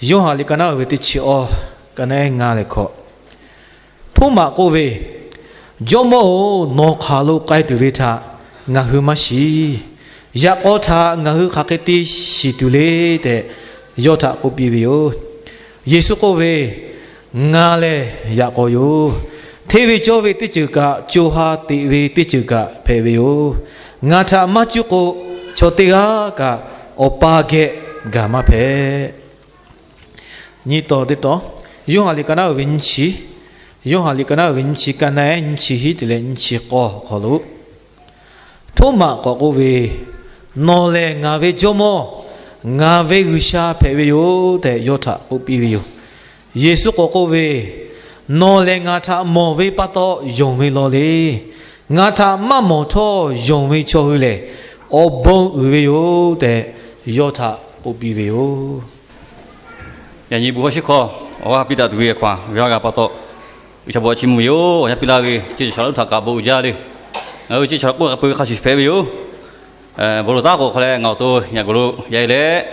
Yoˇhanˬ liꞈ ka naˉ uiˍ ve teˇ chi awˇ, ka naˉ ngaˇ leh hkawꞈ. Htoˉmaꞈ k'oˆ ve, Jawˇmawˇ-oˬ, nawˬ hk'aˬ lo k'ai tuˬ ve htaꞈ ngaˬ hui maˇ shiˍ. Yaꞈ k'aw htaꞈ ngaˬ hui hk'aˬ hk'e te shiˍ tuˬ le tehꞈ, yawˇ htaꞈ k'oˆ piˇ ve yoˬ. Yeˍsuˆ k'oˆ ve, Ngaˬ lehˬ yaꞈ k'aw yoˬ. Hteˇ ve cawˇ ve teˇ ceuˬ kaꞈ, co ha teꞈ ve teˇ ceuˬ kaꞈ hpehꞈ ve yoˬ. Ngaˬ htaꞈ maˇ cuˇ k'o, chaw teˇ g'aˇ kaꞈ Awˬ pa geh gaˬ maˇ hpehꞈ. Nyi taw teˇ taw, Yoˇhanˬ liꞈ ka naˉ uiˍ ve nyiˇ chi, Yoˇhanˬ liꞈ ka naˉ uiˍ ve nyiˇ chi, ka naˉ nyiˇ chi hiˉ te leh nyiˇ chi k'awˇ awˬ hk'aw lo, Htoˉmaꞈ k'awꞈ k'oˆ ve, Nawˬ lehˬ ngaˬ ve Jawˇmawˇ, ngaˬ ve G'uiˬsha hpehꞈ ve yoˬ tehꞈ yawˇ htaꞈ k'oˆ piˇ ve yoˬ. Yeˍsuˆ k'awꞈ k'oˆ ve, Nawˬ lehˬ ngaˬ htaꞈ mawˬ ve pa taw yonˍ ve law le. Ngaˬ htaꞈ maˇ mawˬ htawˇ yonˍ ve chaw hui lehˬ, awˬ bon uiˍ ve yoˬ tehꞈ yawˇ htaꞈ k'oˆ piˇ ve yoˬ. Yaꞈ nyi bon hkawˇ shiˉ hkawˇ awˬ g'aˇ piˇ daꞈ tuˬ ve hk'aw g'a g'a pa taw, G'uiˬsha bon chi mvuh ve yoˬ. Awˬ yanˇ piˇ laˇ ve ceˇ cawˬ shaˍ lonˉ htaꞈ kaꞈ bon uiˍ jaˇ le. Ngaˬ hui ceˇ cawˬ shaˍ k'oˆ k'a peu ve hk'a shuˍ shuˍ hpehꞈ ve yoˬ. Bon lawˬ taˉ k'o hk'a leh ngaˬ awˬ to yaꞈ g'oꞈ lo yaꞈ e leh,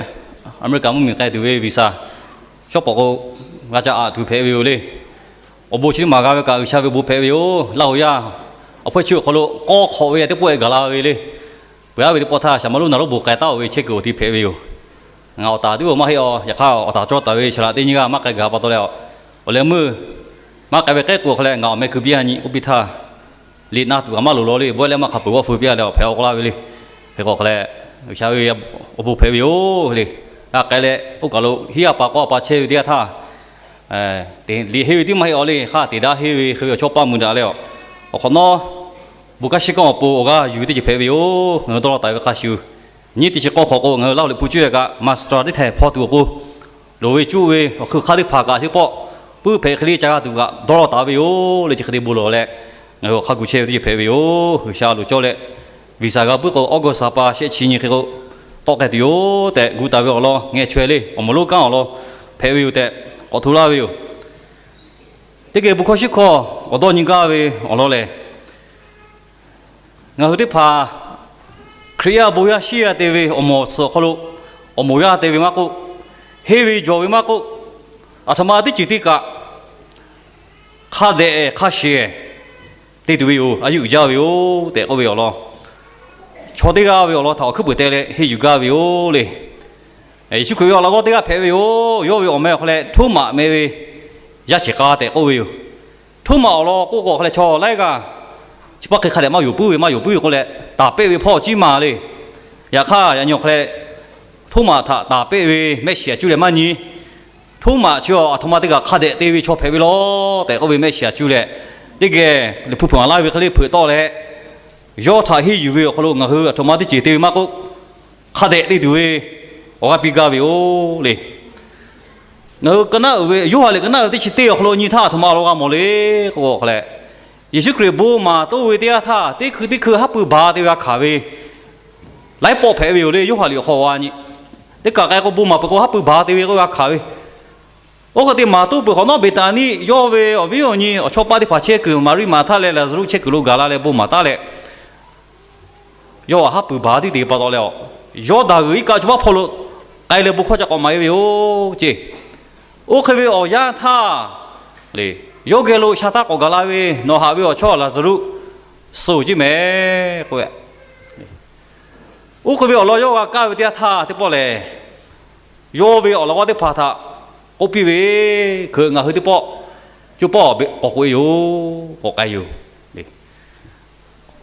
America mvuhˇmiˬ k'ai tuˬ ve visa shawˉ pawˍ k'o g'a ca aꞈ tuˬ hpehꞈ ve yoˬ le. Awˬ bon chi teˇ maˬ g'a ve kaꞈ G'uiˬsha ve bon hpehꞈ ve yoˬ. Laˇ hoꞈ yaˇ awˬ hpawehˇ chi awˬ hk'aw lo k'awˇ hk'awꞈ ve yaˇ teˇ pawˆ e gaˬ la ve le. Peuˬ aˉ ve teˇ pawˆ htaˇ, shaˍ ma lonˉ naˍ lonˉ bon k'ai taˉ-oˬ ve chehˇ kuiˬ awˬ ti hpehꞈ ve yoˬ. Ngaˬ awˬ taˍ tuˉ awˬ maˇ heˆ aˬ. Yaꞈ hk'aˇ awˬ taˍ cawˇ taˍ ve shaˍ laꞈ teˇ nyi g'aˇ maˇ k'ai gaˬ pa taw leh, awˬ leh meuˇ maˇ k'ai ve k'ehˉ k'o hk'a leh ngaˬ awˬ meh keu piˇ a nyi k'oˆ piˇ htaˇ, liꞈ na tuˬ kaꞈ maˇ loˍ law le. Bon leh maˇ hk'a peuˬ g'awˇ feu piˇ a leh awˬ hpehꞈ awˬ k'oˆ laˇ ve le. Hk'e k'o hk'a leh, G'uiˬsha ve awˬ bon hpehꞈ ve yoˬ le. G'a k'ai leh oˇ kaˬ lo hiˉ a pa k'awˇ a pa chehˇ ve teˇ yanˇ htaˇ, liꞈ henˇ ve tiˉ maˇ heˆ aˬ le. Hk'aˇ teꞈ daꞈ henˇ ve hk'e ve awˬ chawˇ paˇ mui daꞈ leh, awˬ hk'awꞈ nawˉ bon kaˇ shiˉ kanˇ awˬ pon awˬ g'aˇ yuˬ ve teˇ ceuˬ hpehꞈ ve yoˬ. Ngaˬ hui dawˇ law taˍ ve hk'a shuˍ, nyiˇ teˇ chi k'awˇ hk'awꞈ k'o ngaˬ hui Laˇ huˍ liꞈ hpu cuˇ leh kaꞈ master teˇ htaiˍ hpaw tuˬ awˬ pon loˍ ve cuˇ ve awˬ hkui hk'aˇ teˇ hpaˍ kaꞈ teˇ pawˆ puiˉ hpehꞈ hk'e le ca g'a tuˬ kaꞈ dawˇ law taˍ ve yoˬ le. Chi hk'e te bon lawˬ leh, ngaˬ hui awˬ hk'aˇ gu chehˇ ve teˇ ceuˬ hpehꞈ ve yoˬ. G'uiˬsha loˍ cawˇ leh, visa g'a puiˉ k'o August ha pa shehˆ chi nyi hk'e k'o tawˆ k'ai tuˬ yoˬ tehꞈ gu taˍ ve awˬ lawn ngeh chaweh le. Awˬ moˍ lonˉ kanˉ awˬ lawn hpehꞈ ve yoˬ tehꞈ k'awꞈ hto laˇ ve yoˬ. Teˇ geh bon hkawˇ shiˉ hkawˇ awˬ dawˇ nyi gaˇ ve awˬ lawn lehˬ, ngaˬ hui teˇ hpaˍ Hkriꞈ yaˇ bon yaˇ shiˉ yaˇ te ve awˬ moˍ awˬ suhˍ awˬ hk'aw lo, awˬ moˍ yaˇ te ve maˇ k'oˆ, henˇ ve jawˬ ve maˇ k'oˆ, aˬ htoꞈ ma teˇ ceuˬ te kaꞈ hk'a dehꞈ hk'a sheˍ te tuˬ ve yoˬ. A yeˇ uiˍ jaˇ ve yoˬ tehꞈ k'oˆ ve awˬ lawn, chaw teˇ g'aˇ ve awˬ lawn htaꞈ awˬ hkuiˉ peuˬ te leh henˇ yuˬ gaˇ ve yoˬ le. Yeˍsuˆ Hkriꞈ ve awˬ laꞈ g'awˇ teˇ g'aˇ hpehꞈ ve yoˬ. Yawˇ ve awˬ meh awˬ hk'aw leh Htoˉmaꞈ meh ve yaˇ ceuˬ k'a tehꞈ k'oˆ ve yoˬ. Htoˉmaꞈ awˬ lawn k'oˆ k'o hk'a leh chaw laiˉ g'aˇ chi paˇ hk'e hk'a dehꞈ maˇ yonˍ puiˉ ve, maˇ yonˍ puiˉ ve k'oˆ leh, taˍ peˆ ve hpawˇ ciˉ maˬ le. Yaꞈ hk'aˇ yaꞈ nyi awˬ hk'aw leh Htoˉmaꞈ htaꞈ taˍ peˆ ve mehˆ shiˍ a cuˇ leh maˇ nyi. Htoˉmaꞈ chi aˬ htoꞈ ma teˇ kaꞈ hk'a dehꞈ te ve chaw hpehꞈ ve law tehꞈ k'oˆ ve mehˆ shiˍ a cuˇ leh, teˇ geh Liꞈ hpu hpeuꞈ a laˇ ve hk'e le hpeuꞈ tawˆ leh, yawˇ htaꞈ henˇ yuˬ ve awˬ hk'aw lo ngaˬ hui aˬ htoꞈ ma teˇ ceuˬ te ve maˇ k'oˆ, hk'a dehꞈ te tuˬ ve awˬ g'aˇ piˇ gaˇ ve yoˬ le. Ngaˬ hui ka naˉ uiˍ ve Yoˇhanˬ liꞈ ka naˉ uiˍ ve teˇ chi teˇ awˬ hk'aw lo nyi htaˇ aˬ htoꞈ ma awˬ lawn g'a mawˬ le k'o, hk'a leh Yeˍsuˆ Hkriꞈ bon maˍ toˆ ve teˇ yanˇ htaˇ teˇ hkui teˇ hkui haˉ pui baˬ te ve g'a hkanˍ ve laiˉ pawˆ hpehꞈ ve yoˬ le. Yoˇhanˬ liꞈ awˬ hk'aw g'a nyi, teˇ kaˬ k'ai k'o bon maˍ peuˬ k'o haˉ pui baˬ te ve k'o g'a hkanˍ ve. Oˇ hk'e te maˍ toˆ peuˬ hk'awꞈ nawˉ, Beˍtaˍniˆ yawˇ ve awˬ viˉ awˬ nyi awˬ chawˇ paˇ teˇ hpaˍ chehˇ kuiˬ, Maˍriˆ, Maˍhtaˆ leh Laˍzaˍruˆ chehˇ kuiˬ lo gaˬ la leh bon maˍ taˉ leh, yawˇ htaꞈ haˉ pui baˬ tiˉ te pa taw leh, Yawˇdanˍ g'uiˬ iˉ kaˆ chaw maˇ hpawˇ lo k'ai leh bon hkawˇ ca k'awꞈ maˍ e ve yoˬ ceˇ. Oˇ hk'e ve awˬ yanˇ htaˇ, yawˇ geh lo sha taˇ k'awꞈ gaˬ la ve nawˬ haꞈ ve awˬ chawˇ Laˍzaˍruˆ suh ceˇ mehˍ k'o, oˇ hk'e ve awˬ lawn yawˇ g'a kaˇ ve teˇ yanˇ htaˇ teˇ pawˆ lehˬ, yawˇ ve awˬ laꞈ g'awˇ teˇ hpaˍ htaꞈ k'oˆ piˇ ve, Hkeuꞈ ngaˬ hui teˇ pawˆ coˇ pawˆ k'awꞈ k'oꞈ e yoˬ, k'awꞈ k'ai yoˬ.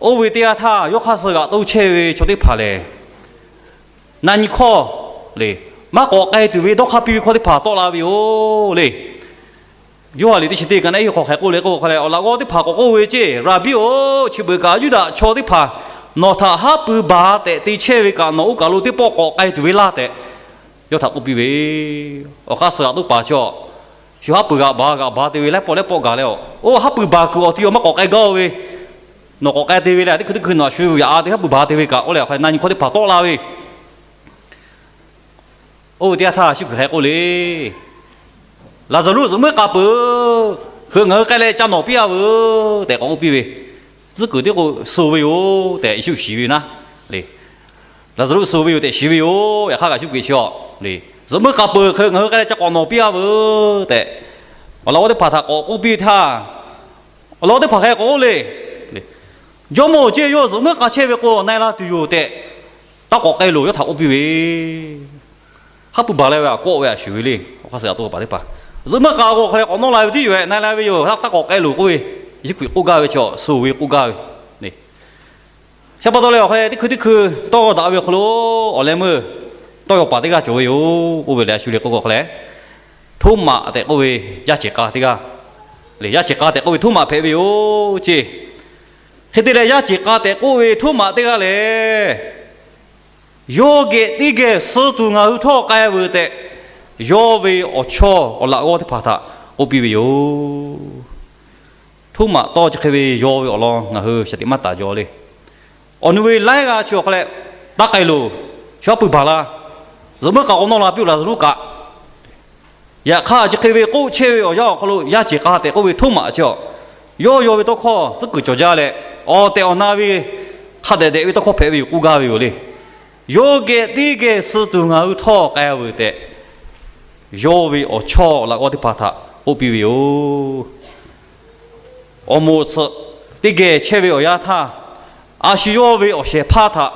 Oˇ ve teˇ yanˇ htaˇ yawˇ hk'aˇ suh g'aꞈ toˇ chehˇ ve chaw teˇ hpaˍ lehˬ, na nyi hkawˇ le, maˇ k'awꞈ k'ai tuˬ ve dawˇ hk'aˇ piˇ ve hkawˇ teˇ hpaˍ tawˆ la ve yoˬ le. Yoˇhanˬ liꞈ teˇ chi teˇ ka naˉ iˉ hk'aw hk'e k'oˆ le k'o, hk'a leh awˬ laꞈ g'awˇ teˇ hpaˍ k'awꞈ k'oˆ ve ceˇ, Raˍbiˆ-oˬ, chi beuꞈ kaꞈ Yuˇdaꞈ chaw teˇ hpaˍ nawˬ htaꞈ haˉ pui baˬ tehꞈ te chehˇ ve kaꞈ nawˬ oˇ kaˬ lo teˇ pawˆ k'awꞈ k'ai tuˬ ve laˇ tehꞈ yawˇ htaꞈ k'oˆ piˇ ve. Awˬ hk'aˇ suh g'aꞈ toˇ paˍ chi, shu haˉ pui g'aꞈ baˬ g'aꞈ baˬ te ve laiˉ pawˆ laiˉ pawˆ gaˬ leh, oˇ haˉ pui baˬ kuiˬ awˬ ti awˬ maˇ k'awꞈ k'ai gaˇ-oˬ ve, nawˬ k'awꞈ k'ai te ve leh teˇ hkui teˇ hkui nawˬ shu yaꞈ a te haˉ pui baˬ te ve kaꞈ k'oˆ leh, awˬ hk'aˇ na nyi hkawˇ teˇ hpaˍ tawˆ la ve. Oˇ ve teˇ yanˇ htaˇ shu kuiˬ hk'e k'oˆ le, Laˍzaˍruˆ zuhꞈ muiˉ k'a peuˬ, hkeuꞈ ngaˬ hui k'ai leh ca nawˬ piˇ a veuˬ tehꞈ k'awꞈ k'oˆ piˇ ve. Tcuhˉ kuiˬ tiˉ k'o suh ve yoˬ tehꞈ Yeˍsuˆ shiˍ ve yoˬ naˉ le. Laˍzaˍruˆ suh ve yoˬ tehꞈ shiˍ ve yoˬ. Yaꞈ hk'aˇ kaꞈ shu kuiˬ chi a le, Zuhꞈ muiˉ k'a peuˬ hk'e ngaˬ hui k'ai leh ca k'awꞈ nawˬ piˇ-a veuˬ tehꞈ, awˬ laꞈ g'awˇ teˇ hpaˍ htaꞈ k'awꞈ k'oˆ piˇ htaˇ, awˬ laꞈ g'awˇ teˇ hpaˍ hk'e k'awꞈ k'oˆ le, Jawˇmawˇ-oˬ, ceˇ yawˇ zuhꞈ muiˉ k'a chehˇ ve k'o na-e la tuˬ yoˬ tehꞈ, taˇ k'awꞈ k'ai loˬ yawˇ htaꞈ k'oˆ piˇ ve. Haˉ pui baˬ leh ve aꞈ kawˆ ve a shuˍ ve le. Awˬ hk'aˇ suh a to paˍ teˇ hpaˍ, zuhꞈ muiˉ k'a k'o hk'e leh k'awꞈ nawˇ la ve tiˉ yoˬ-e, na-e la ve yoˬ, taˇ k'awꞈ k'ai loˬ k'oˆ ve, Yeˍsuˆ Hkriꞈ k'oˆ gaˇ ve chi awˬ suh ve k'oˆ gaˇ ve. Chi pa taw leh awˬ hk'e teˇ hkui teˇ hkui tawˇ daꞈ ve awˬ hk'aw lo awˬ leh meuˇ tawˇ yaw paˍ teˇ g'aˇ cawˬ ve yoˬ. Oˇ ve lehˬ a shu le k'oˆ k'o hk'e leh, Htoˉmaꞈ tehꞈ k'oˆ ve yaˇ ceˬ k'a teˇ g'aˇ, yaˇ ceˬ k'a tehꞈ k'oˆ ve Htoˉmaꞈ hpehꞈ ve yoˬ ceˇ. Hk'e te leh yaˇ ceˬ k'a tehꞈ k'oˆ ve Htoˉmaꞈ teˇ g'aˇ lehˬ, yawˇ geh teˇ geh suh tuˬ ngaˬ hui htawˇ k'ai veuˬ tehꞈ, yawˇ ve awˬ chawˇ awˬ laꞈ g'awˇ teˇ hpaˍ htaꞈ k'oˆ piˇ ve yoˬ. Htoˉmaꞈ tawˇ chi hk'e ve yaw ve awˬ lawn ngaˬ hui shaˍ tiꞈ maˇ taˍ jaw le. Awˬ nu ve laiˉ g'aˇ chi awˬ hk'aw leh, taˇ k'ai loˬ, shu haˉ pui baˬ la, zuhꞈ muiˉ k'a k'awꞈ nawˇ la piˇ-oˆ laˬ zuhꞈ kaꞈ. Yaꞈ hk'aˇ chi hk'e ve k'oˆ chehˇ ve awˬ yanˇ awˬ hk'aw lo yaˇ ceˬ k'a tehꞈ k'oˆ ve Htoˉmaꞈ chi awˬ, yawˇ yaw ve tawˇ hkawˇ tcuhˉ kuiˬ cawˬ jaˇ leh, awˬ tehˬ awˬ na ve hk'a dehꞈ dehꞈ ve tawˇ hkawˇ hpehꞈ ve yoˬ k'oˆ gaˇ ve yoˬ le. Yawˇ geh teˇ geh suh tuˬ ngaˬ hui htawˇ k'ai veuˬ tehꞈ, yawˇ ve awˬ chawˇ awˬ laꞈ g'awˇ teˇ hpaˍ htaꞈ k'oˆ piˇ ve yoˬ. Awˬ moˍ awˬ tsuhꞈ teˇ geh chehˇ ve awˬ yanˇ htaˇ, a shu yawˇ ve awˬ shehˍ hpaˇ htaꞈ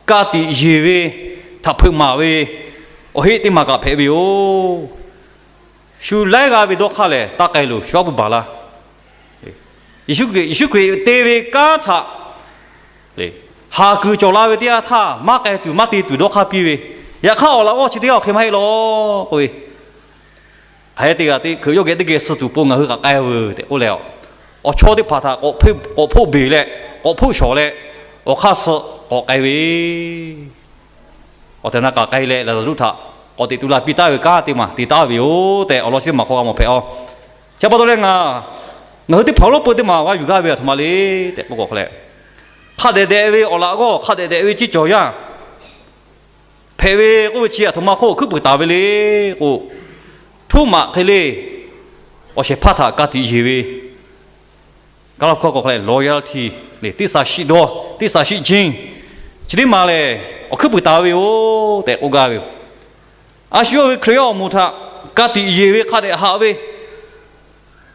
ka tiꞈ yeˬ ve htaꞈ hpeuꞈ maˍ ve awˬ heˆ teˇ maˬ kaꞈ hpehꞈ ve yoˬ. Shu laiˉ g'aˇ ve dawˇ hk'aˇ lehˬ, taˇ k'ai loˬ, shu haˉ pui baˬ la. Yeˍsuˆ Hkriꞈ te ve kanˉ htaꞈ haˍ kuiˬ cawˬ la ve teˇ yanˇ htaˇ, maˇ k'ai tuˬ maˇ te tuˬ dawˇ hk'aˇ piˇ ve, yaꞈ hk'aˇ awˬ laꞈ g'awˇ chi teˇ g'aˇ awˬ hk'e maˇ heˆ law k'oˆ ve, hk'aˬ hk'e te g'a te hkui yawˇ geh teˇ geh suh tuˬ po ngaˬ hui kaꞈ k'ai veuˬ tehꞈ k'oˆ leh, awˬ chawˇ teˇ hpaˍ htaꞈ k'awꞈ hpoˆ bvuhˬ leh, k'awꞈ hpoˆ shawˍ leh, awˬ hk'aˇ suh k'awꞈ k'ai ve awˬ tehˬ awˬ na kaꞈ k'ai leh, Laˍzaˍruˆ htaꞈ k'awꞈ teꞈ tu la piˇ taˉ ve kanˉ teˇ maˬ te taˉ ve yoˬ tehꞈ, awˬ lawn chi maˬ hk'aw g'a mawˬ hpehꞈ-aˬ. Chi pa taw leh ngaˬ, ngaˬ hui teˇ hpaˍ awˬ lawˉ peu teˇ maˬ g'a yuˬ gaˇ ve aˬ htoꞈ ma le tehꞈ k'oˆ k'o hk'e leh, hk'a dehꞈ dehꞈ ve awˬ laꞈ g'awˇ, hk'a dehꞈ dehꞈ ve ceˇ cawˬ yaˇ hpehꞈ ve k'oˆ ve chi aˬ htoꞈ ma hk'oˆ awˬ hkuiˉ puiˍ taˍ ve le k'o, Htoˉmaꞈ hk'e le, awˬ shehˍ hpaˇ htaꞈ ka tiꞈ yeˬ ve, Gaˇlaˆ hpu hkawˇ k'o hk'e leh loyalty, teˇ saˍ shiˆ dawˇ, teˇ saˍ shiˆ jeˇ, chi teˇ maˬ lehˬ awˬ hkuiˉ puiˍ taˍ ve yoˬ tehꞈ k'oˆ gaˇ ve yoˬ. A shu yawˇ ve Hkriꞈ yaˇ awˬ moˍ htaꞈ ka tiꞈ yeˬ ve hk'a dehꞈ haꞈ ve,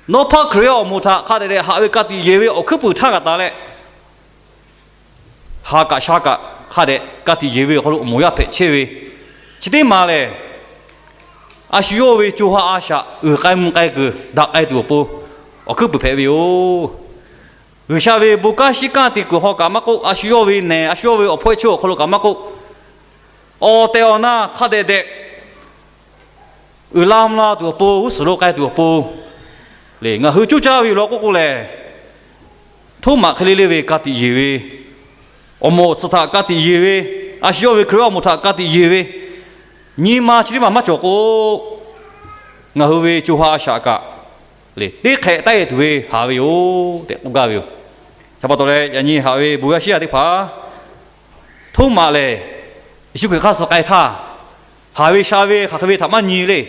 nawˉ hpaˇ Hkriꞈ yaˇ awˬ moˍ htaꞈ hk'a dehꞈ dehꞈ haꞈ ve ka tiꞈ yeˬ ve awˬ hkuiˉ puiˍ htaˇ g'a taˍ leh, ha kaꞈ sha kaꞈ hk'a dehꞈ ka tiꞈ yeˬ ve awˬ hk'aw lo awˬ moˍ yaˇ hpehꞈ chehˇ ve, chi teˇ maˬ lehˬ, a shu yawˇ ve co ha a shaꞈ uiˍ k'ai mvuh k'ai kuiˬ daꞈ k'ai tuˬ awˬ pon awˬ hkuiˉ puiˍ hpehꞈ ve yoˬ. G'uiˬsha ve bon kanˉ shiˉ kanˉ te kuiˬ hk'aw kaꞈ maˇ k'oˆ, a shu yawˇ ve nehˬ, a shu yawˇ ve awˬ hpawehˇ chi awˬ hk'aw lo kaꞈ maˇ k'oˆ, awˬ tehˬ awˬ na hk'a dehꞈ dehꞈ uiˍ la mvuh la tuˬ awˬ pon, g'uˇ suhˍ lo k'ai tuˬ awˬ pon, le ngaˬ hui coˇ caˇ ve yoˬ law k'oˆ k'o lehˬ, Htoˉmaꞈ hk'e le le ve ka tiꞈ yeˬ ve, awˬ moˍ awˬ tsuhꞈ htaꞈ ka tiꞈ yeˬ ve, a shu yawˇ ve Hkriꞈ yaˇ awˬ moˍ htaꞈ ka tiꞈ yeˬ ve nyi ma chi teˇ maˬ maˇ cawˬ k'o, ngaˬ hui ve co ha a shaꞈ kaꞈ le teˇ hk'ehꞈ taˇ e tuˬ ve haˍ ve yoˬ tehꞈ k'oˆ gaˇ ve yoˬ. Chi pa taw leh yaꞈ nyi haꞈ ve bon yaˇ shiˉ yaˇ teˇ hpaˍ, Htoˉmaꞈ lehˬ, Yeˍsuˆ Hkriꞈ hk'aˇ suh k'ai htaˇ, haˍ ve sha ve hk'aˬ hk'e ve htaꞈ maˇ nyi le.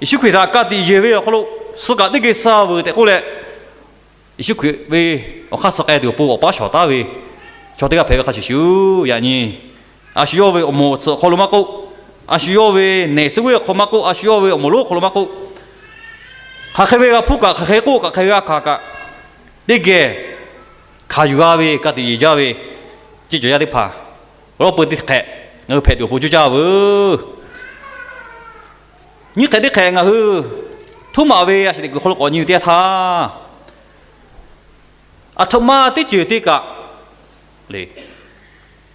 Yeˍsuˆ Hkriꞈ htaꞈ ka tiꞈ yeˬ ve awˬ hk'aw lo suh kaꞈ teˇ geh suh veuˬ tehꞈ k'oˆ leh, Yeˍsuˆ Hkriꞈ ve awˬ hk'aˇ suh k'ai tuˬ awˬ pon awˬ paˉ shawˍ taˉ ve chaw teˇ g'aˇ hpehꞈ ve hk'a shuˍ shuˍ, yaꞈ nyi a shu yawˇ ve awˬ moˍ awˬ tsuhꞈ awˬ hk'aw lo maˇ k'oˆ, a shu yawˇ ve nehˬ suhˉ g'uˇ awˬ hk'aw maˇ k'oˆ, a shu yawˇ ve awˬ moˍ lonˉ awˬ hk'aw lo maˇ k'oˆ, hk'aˬ hk'e ve g'a hpuˇ kaꞈ hk'aˬ hk'e k'oˆ kaꞈ hk'aˬ hk'e g'a hkanˍ kaꞈ, teˇ geh hkanˍ yuˬ g'a ve ka tiꞈ yeˬ jaˇ ve ceˇ cawˬ yaˇ teˇ hpaˍ, awˬ lawn peu teˇ hk'ehꞈ ngaˬ hui hpehꞈ tuˬ awˬ pon coˇ caˇ veuˬ. Nyiˇ hk'ehꞈ teˇ hk'ehꞈ ngaˬ hui Htoˉmaꞈ ve a shaꞈ teꞈ kuiˬ hk'aw lo k'awꞈ nyi ve teˇ yanˇ htaˇ, aˬ htoꞈ ma teˇ ceuˬ te kaꞈ le,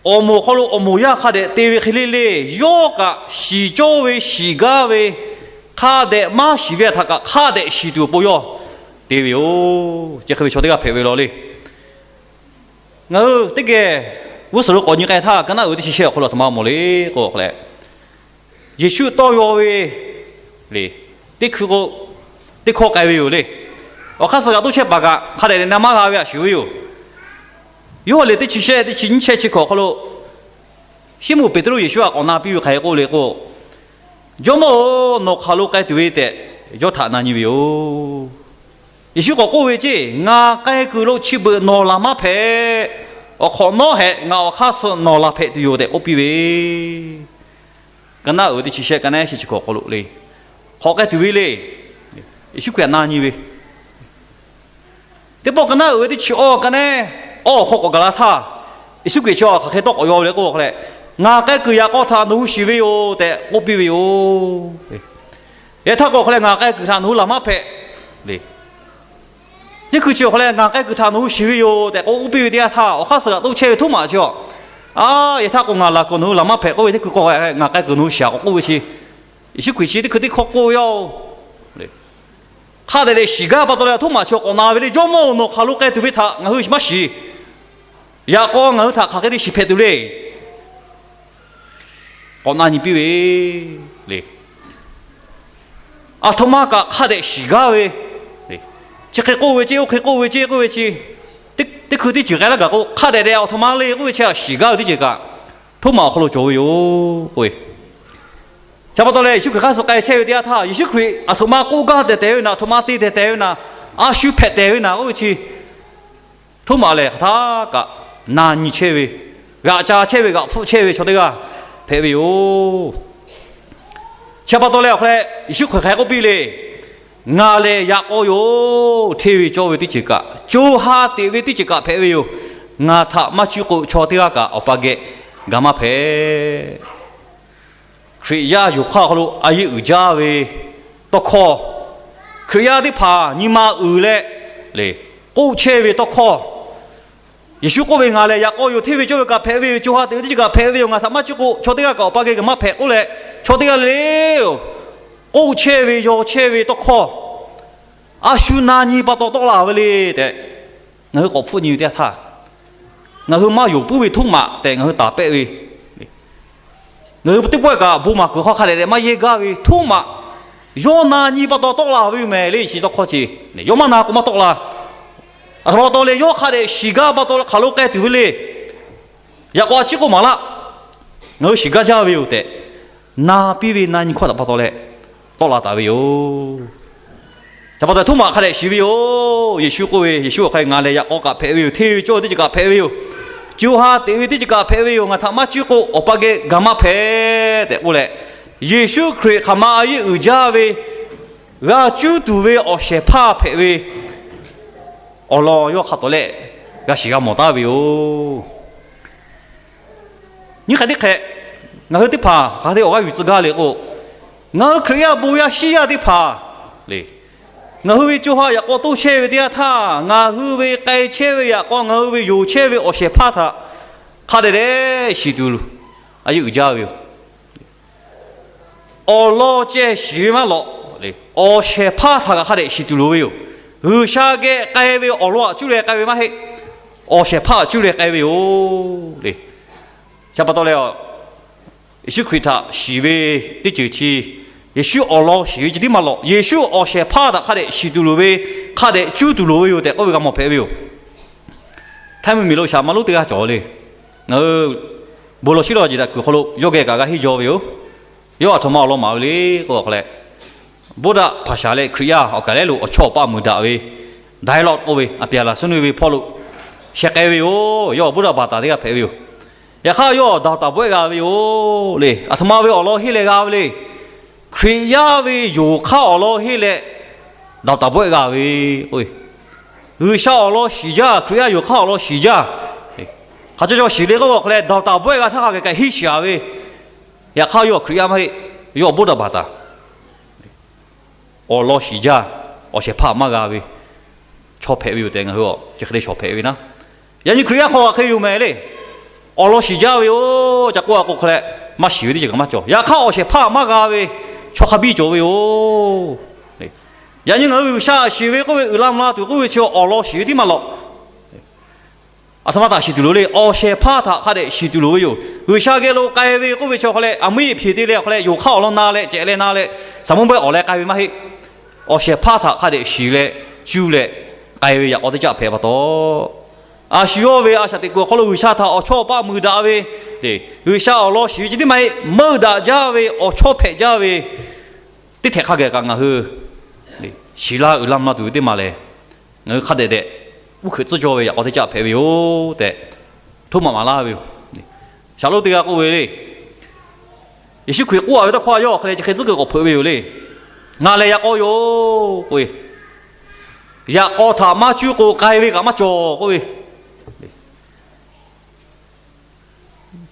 awˬ moˍ hk'aw lo awˬ moˍ yaˇ hk'a dehꞈ te ve hk'e le le, yawˇ kaꞈ shiˍ cawˇ ve shiˍ gaˇ ve, hk'a dehꞈ maˇ shiˍ ve htaꞈ kaꞈ hk'a dehꞈ shiˍ tuˬ awˬ pon yawˇ te ve yoˬ. Chi hk'e ve chaw teˇ g'aˇ hpehꞈ ve law le. Ngaˬ hui teˇ geh g'uˇ suhˍ lo k'awꞈ nyi k'ai htaˇ, ka naˆ uiˍ ve teˇ chi shehˆ awˬ hk'aw lo aˬ htoꞈ ma mawˬ le k'o, Yeˍsuˆ tawˇ yaw ve le, teˇ hkui k'o, teˇ hkawˇ k'ai ve yoˬ le. Awˬ hk'aˇ suh kaꞈ toˇ chehˇ paˍ kaꞈ hk'a dehꞈ dehꞈ na maˇ g'a ve a shuˍ ve yoˬ. Yawˇ lehˬ teˇ chi shehˆ teˇ chi nyiˇ shehˆ chi hkawꞈ awˬ hk'aw lo, Siˉmonˍ Peˍtruˆ Yeˍsuˆ htaꞈ k'awꞈ na piˇ ve hk'aˬ hk'e k'oˆ le k'o, Jawˇmawˇ-oˬ, nawˬ hk'aˬ lo k'ai tuˬ ve tehꞈ yawˇ htaꞈ na nyi ve yoˬ. Yeˍsuˆ k'awꞈ k'oˆ ve ceˇ, Ngaˬ k'ai kuiˬ lo chi beuꞈ nawˬ laˬ maˇ hpehꞈ. Awˬ hk'awꞈ nawˉ hehꞈ, ngaˬ awˬ hk'aˇ suh nawˬ laˬ hpehꞈ tuˬ yoˬ tehꞈ k'oˆ piˇ ve ka naˆ uiˍ ve teˇ chi shehˆ ka naˆ shehˆ chi hkawꞈ hk'aw lo le, hk'awꞈ k'ai tuˬ ve le. Yeˍsuˆ Hkriꞈ htaꞈ na nyi ve, teˇ pawˆ ka naˆ uiˍ ve teˇ chi awˇ ka naˆ awˇ hk'aw k'awꞈ gaˬ la htaˇ, Yeˍsuˆ Hkriꞈ chi awˬ hk'aˬ hk'e tawˇ k'awꞈ yaw ve le k'oˆ k'o leh, Ngaˬ k'ai kuiˬ yaꞈ k'aw htaꞈ nawˬ hui shiˍ ve yoˬ tehꞈ k'oˆ piˇ ve yoˬ. Yaꞈ htaˇ k'o hk'aˬ lehˬ, Ngaˬ k'ai kuiˬ htaꞈ nawˬ hui laˬ maˇ hpehꞈ le. Teˇ hkui chi awˬ hk'aw lehˬ, Ngaˬ k'ai kuiˬ htaꞈ nawˬ hui shiˍ ve yoˬ tehꞈ k'oˆ piˇ ve teˇ yanˇ htaˇ, awˬ hk'aˇ suh g'aꞈ toˇ chehˇ ve Htoˉmaꞈ chi a, yaꞈ htaˇ k'o ngaˬ laˬ kuiˬ nawˬ hui laˬ maˇ hpehꞈ k'oˆ ve teˇ hkui k'o, Ngaˬ k'ai kuiˬ nawˬ hui shiˍ-aˬ k'awꞈ k'oˆ ve chi, Yeˍsuˆ Hkriꞈ chi teˇ hkui teˇ hkawˇ k'oˆ ve yoˬ. Hk'a dehꞈ dehꞈ shiˍ gaˇ pa taw leh Htoˉmaꞈ chi k'awꞈ na ve le, Jawˇmawˇ-oˬ, nawˬ hk'aˬ lo k'ai tuˬ ve htaꞈ ngaˬ hui maˇ shiˍ. Yaꞈ k'aw ngaˬ hui htaꞈ hk'aˬ hk'e te shiˍ hpehꞈ tuˬ le. K'awꞈ na nyi piˇ ve le. Aˬ htoꞈ ma kaꞈ hk'a dehꞈ shiˍ gaˇ ve, chi hk'e k'oˆ ve ceˇ, oˇ hk'e k'oˆ ve ceˇ k'oˆ ve chi, teˇ hkui teˇ ceuˬ k'ai laˇ gaˬ k'o, hk'a dehꞈ dehꞈ aˬ htoꞈ ma le k'oˆ ve chi htaꞈ shiˍ gaˇ ve teˇ ceuˬ kaꞈ, Htoˉmaꞈ awˬ hk'aw lo cawˬ ve yoˬ k'oˆ ve. Chi pa taw leh, Yeˍsuˆ Hkriꞈ hk'aˇ suh k'ai chehˇ ve teˇ yanˇ htaˇ, Yeˍsuˆ Hkriꞈ aˬ htoꞈ ma k'oˆ gaˇ tehˬ tehˬ ve naˍ, aˬ htoꞈ ma te tehˬ tehˬ ve naˍ, a shu hpehꞈ tehˬ ve naˍ k'oˆ ve chi, Htoˉmaꞈ lehˬ hk'aˬ htaˇ kaꞈ na nyi chehˇ ve, g'aꞈ ca chehˇ ve, g'aꞈ hpfuhˆ chehˇ ve chaw teˇ g'aˇ hpehꞈ ve yoˬ. Chi pa taw leh awˬ hk'aw leh Yeˍsuˆ Hkriꞈ hk'aˬ hk'e k'oˆ piˇ le. Ngaˬ lehˬ yaꞈ k'aw yoˬ. Hteˇ ve cawˇ ve teˇ ceuˬ kaꞈ, co ha teꞈ ve teˇ ceuˬ kaꞈ hpehꞈ ve yoˬ. Ngaˬ htaꞈ maˇ cuˇ k'o, chaw teˇ g'aˇ kaꞈ Awˬ pa geh gaˬ maˇ hpehꞈ. Hkriꞈ yaˇ yoˬ hk'aˇ awˬ hk'aw lo a yeˆ uiˍ jaˇ ve tawˇ hkawˇ, Hkriꞈ yaˇ teˇ hpaˍ nyi ma uiˍ leh le, k'oˆ chehˇ ve tawˇ hkawˇ, Yeˍsuˆ k'oˆ ve, Ngaˬ lehˬ yaꞈ k'aw yoˬ. Hteˇ ve cawˇ ve kaꞈ hpehꞈ ve yoˬ. Co ha teꞈ ve teˇ ceuˬ kaꞈ hpehꞈ ve yoˬ. Ngaˬ htaꞈ maˇ cuˇ k'o, chaw teˇ g'aˇ kaꞈ Awˬ pa geh gaˬ maˇ hpehꞈ k'oˆ leh, chaw teˇ g'aˇ le le yoˬ, k'oˆ chehˇ ve yaw chehˇ ve tawˇ hkawˇ, a shu na nyi pa taw tawˆ la ve le tehꞈ, ngaˬ hui k'awꞈ hpfuhˆ nyi ve teˇ yanˇ htaˇ, ngaˬ hui maˇ yonˍ puiˉ ve Htoˉmaꞈ tehꞈ ngaˬ hui taˍ pehˆ ve, ngaˬ hui teˇ pawehˇ kaꞈ bon maˍ kuiˬ hk'aw hk'a dehꞈ dehꞈ maˇ yehˇ gaˇ ve Htoˉmaꞈ, yawˇ na nyi pa taw tawˆ la ve yoˬ mehˍ le. Chi tawˇ hkawˇ chi, yawˇ maˇ na k'o maˇ tawˆ la. Aˬ htoꞈ ma pa taw leh yawˇ hk'a dehꞈ shiˍ gaˇ pa taw hk'aˬ lo k'ai tuˬ ve le. Yaꞈ k'aw a ciˉ k'oˆ maˍ laˇ. Ngaˬ hui shiˍ gaˇ jaˇ ve yoˬ tehꞈ, na piˇ ve na nyi hkawˇ htaꞈ pa taw leh tawˆ la taˍ ve yoˬ. Chi pa taw Htoˉmaꞈ hk'a dehꞈ shiˍ ve yoˬ. Yeˍsuˆ k'oˆ ve, Yeˍsuˆ awˬ hk'aˇ, Ngaˬ lehˬ yaꞈ k'aw kaꞈ hpehꞈ ve yoˬ. Hteˇ ve cawˇ ve teˇ ceuˬ kaꞈ hpehꞈ ve yoˬ. Co ha teꞈ ve teˇ ceuˬ kaꞈ hpehꞈ ve yoˬ. Ngaˬ htaꞈ maˇ cuˇ k'o, Awˬ pa geh gaˬ maˇ hpehꞈ tehꞈ k'oˆ leh, Yeˍsuˆ Hkriꞈ hk'aˬ ma a yeˆ uiˍ jaˇ ve g'a cuˇ tuˬ ve awˬ shehˍ hpaˇ hpehꞈ ve awˬ lawn yawˇ hk'a tawˍ leh g'a shiˍ g'a mawˬ taˉ ve yoˬ. Nyiˇ hk'e teˇ hk'e, ngaˬ hui teˇ hpaˍ hk'aˬ hk'e te awˬ g'aˇ yuˬ tcuh gaˇ le k'o, ngaˬ hui Hkriꞈ yaˇ bon yaˇ shiˉ yaˇ teˇ hpaˍ le, ngaˬ hui ve co ha yaꞈ k'aw toˇ chehˇ ve teˇ yanˇ htaˇ, ngaˬ hui ve k'ai chehˇ ve yaꞈ k'aw ngaˬ hui ve yonˍ chehˇ ve awˬ shehˍ hpaˇ htaꞈ hk'a dehꞈ dehꞈ shiˍ tuˬ a yeˆ uiˍ jaˇ ve yoˬ. Awˬ lawn ceh shiˍ ve maˇ lawꞈ le, awˬ shehˍ hpaˇ htaꞈ kaꞈ hk'a dehꞈ shiˍ tuˬ loˍ ve yoˬ. G'uiˬsha geh k'ai ve awˬ lawn htaꞈ cuˇ leh k'ai ve maˇ heˆ. Awˬ shehˍ hpaˇ htaꞈ cuˇ leh k'ai ve yoˬ le. Chi pa taw leh, Yeˍsuˆ Hkriꞈ htaꞈ shiˍ ve teˇ ceuˬ chi, Yeˍsuˆ awˬ lawn shiˍ ve ceh tiˉ maˇ lawꞈ, Yeˍsuˆ awˬ shehˍ hpaˇ htaꞈ hk'a dehꞈ shiˍ tuˬ loˍ ve, hk'a dehꞈ cuˇ tuˬ loˍ ve yoˬ tehꞈ k'oˆ ve g'a mawˬ hpehꞈ ve yoˬ. Htaiˇ mvuhˇmiˬ lo shaˍ ma lonˉ teˇ g'aˇ cawˬ le. Ngaˬ hui bon lawˬ shiˉ lawˬ jeˬ htaꞈ kuiˬ hk'aw lo yawˇ geh kaꞈ g'a henˇ jaw ve yoˬ. Yawˇ aˬ htoꞈ ma awˬ lawn maˍ ve le k'o, awˬ hk'aw leh, Buddha hpaˍ shaˍ leh Hkriꞈ yaˇ awˬ kaˍ lehˉ lo awˬ chawˇ awˬ paˆ muiˬ daꞈ ve dialogue k'oˆ ve aˬ piˍ aˬ laˬ suhˉ nuˇ ve hpawˇ lo sheh k'ai ve yoˬ. Yawˇ Buddha baˍtaˍ teˇ g'aˇ hpehꞈ ve yoˬ. Yaꞈ hk'aˇ yawˇ daꞈ taˍ bawehˇ g'a ve yoˬ le. Aˬ htoꞈ ma ve awˬ lawn henˇ leh g'a ve le. Hkriꞈ yaˇ ve yonˍ hk'aˇ awˬ lawn henˇ leh daꞈ taˍ bawehˇ g'a ve k'o, G'uiˬsha awˬ lawn shiˍ jaˇ, Hkriꞈ yaˇ yonˍ hk'aˇ awˬ lawn shiˍ jaˇ. Hk'aˬ cawˇ cawˇ shiˍ le k'oˆ ve awˬ hk'aw leh, daꞈ taˍ bawehˇ g'a htaˇ hk'a gaˬ kaꞈ henˇ shiˍ a ve. Yaꞈ hk'aˇ yawˇ Hkriꞈ yaˇ maˇ heˆ. Yawˇ Buddha baˍtaˍ awˬ lawn shiˍ jaˇ, awˬ shehˍ hpaˇ maˇ g'a ve chaw hpehꞈ ve yoˬ tehꞈ ngaˬ hui chi hk'e te shawˍ hpehꞈ ve naˉ. Yaꞈ nyi Hkriꞈ yaˇ hk'aw hk'aˬ hk'e yoˬ mehˍ le. Awˬ lawn shiˍ jaˇ ve yoˬ. Ca k'oˆ a k'o hk'a leh, maˇ shiˍ ve teˇ ceuˬ kaꞈ maˇ cawˬ. Yaꞈ hk'aˇ awˬ shehˍ hpaˇ maˇ g'a ve chaw hk'a biˇ cawˬ ve yoˬ. Yaꞈ nyi ngaˬ hui G'uiˬsha shiˍ ve k'oˆ ve, uiˍ la mvuh la tuˬ k'oˆ ve chi awˬ lawn shiˍ ve tiˉ maˇ lawꞈ. Aˬ htoꞈ ma htaꞈ shiˍ tuˬ loˍ le. Awˬ shehˍ hpaˇ htaꞈ hk'a dehꞈ shiˍ tuˬ loˍ ve yoˬ. G'uiˬsha geh lo k'ai ve k'oˆ ve chi awˬ hk'aw leh, aˬ miˉ hpeꞈ te leh awˬ hk'aw leh, yonˍ hk'aˇ awˬ lawn na leh cehꞈ leh na leh, saˍ muˇ bawehˇ awˬ leh k'ai ve maˇ heˆ. Awˬ shehˍ hpaˇ htaꞈ hk'a dehꞈ shiˍ leh cuˇ leh k'ai ve yaꞈ k'aw teˇ caˆ hpehꞈ pa taw, a shu yawˇ ve a shaꞈ teꞈ kuiˬ awˬ hk'aw lo G'uiˬsha htaꞈ awˬ chawˇ awˬ paˆ muiˬ daꞈ ve, G'uiˬsha awˬ lawn shiˍ ve ceh tiˉ maˇ heˆ, meuˆ daꞈ jaˇ ve awˬ chawˇ hpehꞈ jaˇ ve teˇ htehꞈ hk'a gaˬ kaꞈ ngaˬ hui shiˍ laˇ uiˍ la mvuh la tuˬ ve teˇ maˬ lehˬ, ngaˬ hui hk'a dehꞈ dehꞈ uˉ hkeuꞈ tcuhˉ cawˇ ve yaꞈ k'aw teˇ caˆ hpehꞈ ve yoˬ tehꞈ, Htoˉmaꞈ maˍ laˇ ve yoˬ. Shaˍlonˇ teˇ g'aˇ k'oˆ ve le, Yeˍsuˆ Hkriꞈ k'oˆ a ve tawˇ hkawˇ a yawˇ hk'aˬ hk'e le chi hk'e tcuhˉ kuiˬ k'awꞈ hpeuꞈ ve yoˬ le. Ngaˬ lehˬ yaꞈ k'aw yoˬ k'oˆ ve, yaꞈ k'aw htaꞈ maˇ cuˇ k'o k'ai ve kaꞈ maˇ cawˬ k'oˆ ve,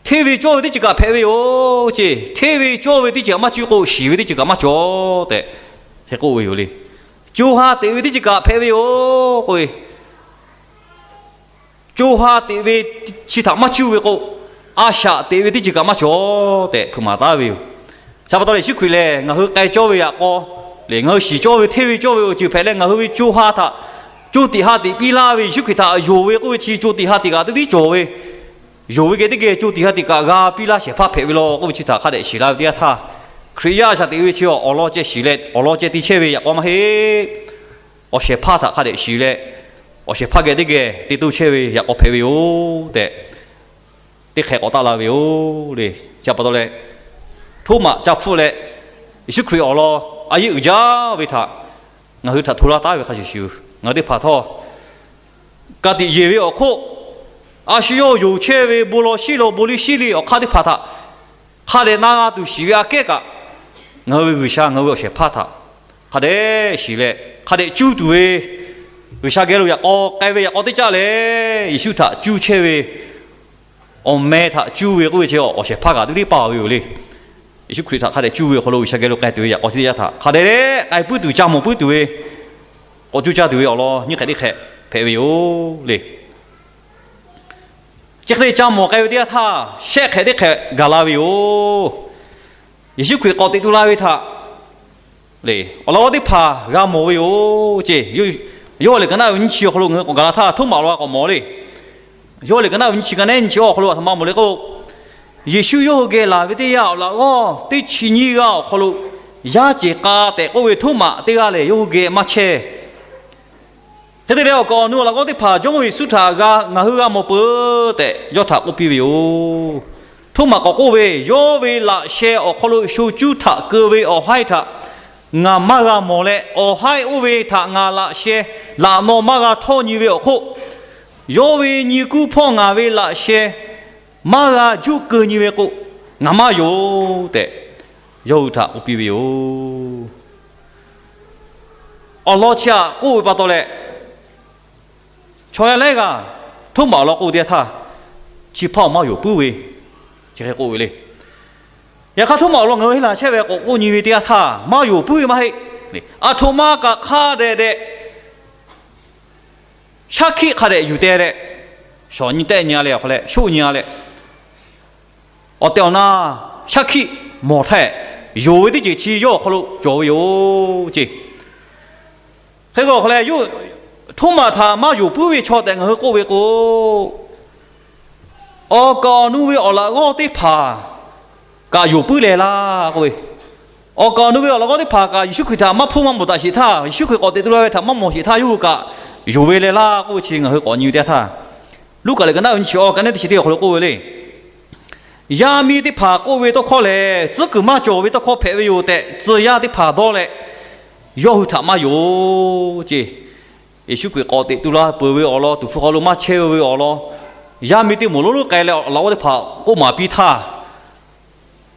hteˇ ve cawˇ ve teˇ ceuˬ kaꞈ hpehꞈ ve yoˬ ce. Hteˇ ve cawˇ ve teˇ ceuˬ kaꞈ maˇ cuˇ k'o shiˍ ve teˇ ceuˬ kaꞈ maˇ cawˬ tehꞈ hk'e k'oˆ ve yoˬ le. Co ha teꞈ ve teˇ ceuˬ kaꞈ hpehꞈ ve yoˬ k'oˆ ve, co ha teꞈ ve chi htaꞈ maˇ cuˇ ve k'o, a shaꞈ teꞈ ve teˇ ceuˬ kaꞈ maˇ cawˬ tehꞈ hpeuꞈ maˍ taˉ ve yoˬ. Chi pa taw leh Yeˍsuˆ Hkriꞈ lehˬ ngaˬ hui k'ai cawˇ ve yaꞈ k'aw lehˬ, ngaˬ hui shiˍ cawˇ ve hteˇ ve cawˇ ve awˬ ceuˬ hpehꞈ leh ngaˬ hui ve co ha htaꞈ co tiꞈ ha tiꞈ piˇ laˇ ve Yeˍsuˆ Hkriꞈ htaꞈ yonˍ ve k'oˆ ve chi co tiꞈ ha tiꞈ kaꞈ teˇ tiˉ cawˬ ve, yonˍ ve geh teˇ geh co tiꞈ ha tiꞈ kaꞈ g'a piˇ laˇ shehˍ hpaˇ hpehꞈ ve law k'oˆ ve chi htaꞈ hk'a dehꞈ shiˍ la ve teˇ yanˇ htaˇ, Hkriꞈ yaˇ a shaꞈ teꞈ ve chi awˬ lawn ceh shiˍ leh awˬ lawn ceh te chehˇ ve yaꞈ k'aw maˇ heˆ. Awˬ shehˍ hpaˇ htaꞈ hk'a dehꞈ shiˍ leh, awˬ shehˍ hpaˇ geh teˇ geh te toˇ chehˇ ve yaꞈ k'aw hpehꞈ ve yoˬ tehꞈ, teˇ hk'e k'awꞈ taˆ la ve yoˬ le. Chi pa taw leh, Htoˉmaꞈ ca hpfuhˆ leh Yeˍsuˆ Hkriꞈ awˬ lawn a yeˇ uiˍ jaˇ ve htaꞈ ngaˬ hui htaꞈ hto laˇ taˉ ve hk'a shuˍ shuˍ, ngaˬ hui teˇ hpaˍ htawˇ ka tiꞈ yeˬ ve awˬ hk'oˆ, a shu yawˇ yonˍ chehˇ ve bon law shiˉ law bon liˇ shiˉ liˇ awˬ hk'aˇ teˇ hpaˍ htaꞈ hk'a dehꞈ na g'a tuˬ shiˍ ve aꞈ kehˉ kaꞈ, ngaˬ hui ve G'uiˬsha ngaˬ hui ve awˬ shehˍ hpaˇ htaꞈ hk'a dehꞈ shiˍ leh hk'a dehꞈ cuˇ tuˬ ve, G'uiˬsha geh lo yaꞈ k'aw k'ai ve yaꞈ k'aw teˇ caˆ lehˬ Yeˍsuˆ htaꞈ cuˇ chehˇ ve, awˬ meh htaꞈ cuˇ ve k'oˆ ve chi awˬ shehˍ hpaˇ kaꞈ teˇ tiˉ paˇ ve yoˬ le. Yeˍsuˆ Hkriꞈ htaꞈ hk'a dehꞈ cuˇ ve awˬ hk'aw lo G'uiˬsha geh lo k'ai tuˬ ve yaꞈ k'aw chi teˇ yanˇ htaꞈ hk'a dehꞈ k'ai puiˉ tuˬ ca mawˬ puiˉ tuˬ ve, k'awꞈ cuˇ caˇ tuˬ ve awˬ lawn nyiˇ hk'e teˇ hk'e hpehꞈ ve yoˬ le. Chi hk'e te ca mawˬ k'ai ve teˇ yanˇ htaˇ shehˆ hk'e teˇ hk'e gaˬ la ve yoˬ. Yeˍsuˆ Hkriꞈ k'awꞈ teꞈ tu la ve htaꞈ le, awˬ laꞈ g'awˇ teˇ hpaˍ g'a mawˬ ve yoˬ ce. Yoˇhanˬ liꞈ ka naˆ ve nyiˇ chi awˬ hk'aw lo ngaˬ hui k'awꞈ gaˬ la htaˇ, Htoˉmaꞈ awˬ lawn k'awꞈ mawˬ le. Yoˇhanˬ liꞈ ka naˆ ve nyiˇ chi ka nehˉ nyiˇ chi awˬ hk'aw lo a htoꞈ ma mawˬ le k'o, Yeˍsuˆ yawˇ hui geh laˬ ve teˇ yanˇ awˬ laꞈ g'awˇ teˇ chi nyiˇ g'aˇ awˬ hk'aw lo, yaˇ ceˬ k'a tehꞈ k'oˆ ve Htoˉmaꞈ teˇ g'aˇ lehˬ yawˇ hui geh maˇ chehˇ. Hk'e te leh awˬ kaˍ awˬ nu awˬ laꞈ g'awˇ teˇ hpaˍ Jawˇmawˇ Yeˍsuˆ htaꞈ g'a ngaˬ hui g'a mawˬ peuˬ tehꞈ yawˇ htaꞈ k'oˆ piˇ ve yoˬ. Htoˉmaꞈ k'awꞈ k'oˆ ve, Yawˇ ve laꞈ sheh awˬ hk'aw lo sho cuˇ htaꞈ keu ve awˬ haiˉ htaꞈ ngaˬ maˇ g'a mawˬ leh, awˬ haiˉ oˇ ve htaꞈ ngaˬ laꞈ sheh laꞈ naw maˇ g'a htawˇ nyi ve awˬ hk'oˆ, yawˇ ve nyi kuˇ hpawˇ ngaˬ ve laꞈ sheh maˇ g'a juˆ keu nyi ve k'o, ngaˬ maˇ yonˍ tehꞈ yawˇ hui htaꞈ k'oˆ piˇ ve yoˬ. Awˬ lawn chi htaꞈ k'oˆ ve pa taw leh, chaw yaˇ lehˉ g'aˇ Htoˉmaꞈ awˬ lawn k'oˆ ve teˇ yanˇ htaˇ, chi hpaˇ awˬ maˇ yonˍ puiˉ ve, chi hk'e k'oˆ ve le. Yaꞈ hk'aˇ Htoˉmaꞈ awˬ lawn ngaˬ hui henˇ laˬ chehˇ ve k'awꞈ k'oˆ nyi ve teˇ yanˇ htaˇ, maˇ yonˍ puiˉ ve maˇ heˆ. Aˬ htoꞈ ma kaꞈ hk'a dehꞈ dehꞈ shaˉ hkiˆ hk'a dehꞈ yuˬ teh leh, shawˍ nyi tehˆ nyi a leh awˬ hk'aw leh shoˆ nyi a leh, awˬ tehˬ awˬ na shaˉ hkiˆ mawˬ htaˇ, yonˍ ve teˇ ceuˬ chi yawˇ awˬ hk'aw lo cawˬ ve yoˬ ce. Hk'e k'o awˬ hk'aw leh, Htoˉmaꞈ htaꞈ maˇ yonˍ puiˉ ve chaw tehꞈ ngaˬ hui k'oˆ ve k'o, awˬ kaˍ awˬ nu ve awˬ laꞈ g'awˇ teˇ hpaˍ kaꞈ yonˍ puiˉ leh laˇ k'oˆ ve, awˬ kaˍ awˬ nu ve awˬ laꞈ g'awˇ teˇ hpaˍ kaꞈ Yeˍsuˆ Hkriꞈ htaꞈ maˇ hpfuhˇ maˇ mawˬ taˍ sheˍ htaˇ, Yeˍsuˆ Hkriꞈ k'awꞈ teꞈ tu la ve htaꞈ maˇ mawˬ sheˍ htaˇ, yawˇ hui kaꞈ yonˍ ve leh laˇ k'oˆ ve chi ngaˬ hui k'awꞈ nyi ve teˇ yanˇ htaˇ, Luˉkaꞈ liꞈ ka naˆ ve nyiˇ chi awˬ ka nehˉ teˇ chi teˇ awˬ hk'aw lo k'oˆ ve le. Yaˇ miˇ teˇ hpaˍ k'oˆ ve tawˇ hkawˇ lehˬ, tcuhˉ kuiˬ maˇ cawˬ ve tawˇ hkawˇ hpehꞈ ve yoˬ tehꞈ tcuh yaˇ teˇ hpaˍ dawˇ leh, yawˇ hui htaꞈ maˇ yonˍ ce. Yeˍsuˆ Hkriꞈ k'awꞈ teꞈ tu la peuˬ ve awˬ lawn, tuˍ hpfuh hk'aw lo maˇ chehˇ ve awˬ lawn, yaˇ miˇ teˇ moˍ lonˉ lonˉ k'ai leh awˬ laꞈ g'awˇ teˇ hpaˍ k'oˆ maˍ piˇ htaˇ,